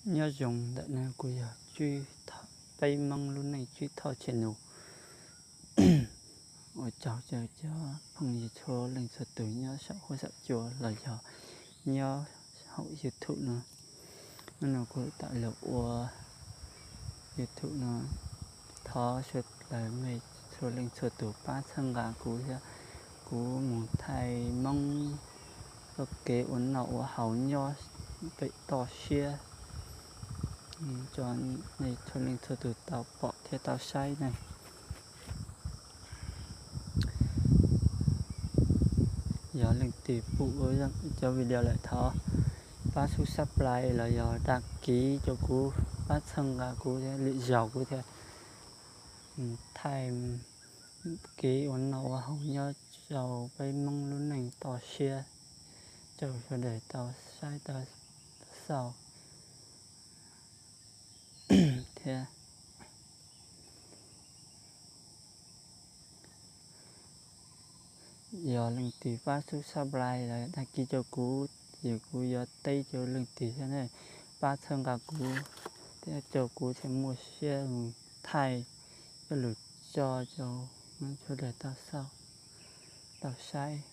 Nyob zoo ntawm no, kuv yog Tswb Thoj, Peb Hmoob Lub Neej Tswb Thoj channel. Ua tsaug rau cov phooj ywg txhua leej txhua tus nyob saum huab saum cua los yog nyob hauv YouTube no. Hnub no kuv tawm los ua YouTube no, thov sawv daws nej txhua leej txhua tus pab txhawb nqa kuv thiab, kuv mus thaij Hmoob txoj kev ua noj ua haus nyob pem toj siab rau nej txhua leej txhua tus tau pom thiab tau saib ne. Yog leej twg pum cov video lawm thov pab subscribe los yog dag kiv rau kuv, pab txhawb nqa kuv thiab, lwm zaus kuv thiaj thaij kev ua noj ua haus nyob rau peb Hmoob lub neej toj siab rau sawv daws tau saib tau xauj thiab. Yog leej twg pab subscribe los dag kiv rau kuv, ces kuv yuav teb rau leej twg thiab ne, pab txhawb nqa kuv thiab rau kuv thiaj muaj siab mus thaij cov lus tso rau sawv daws tau xauj tau saib.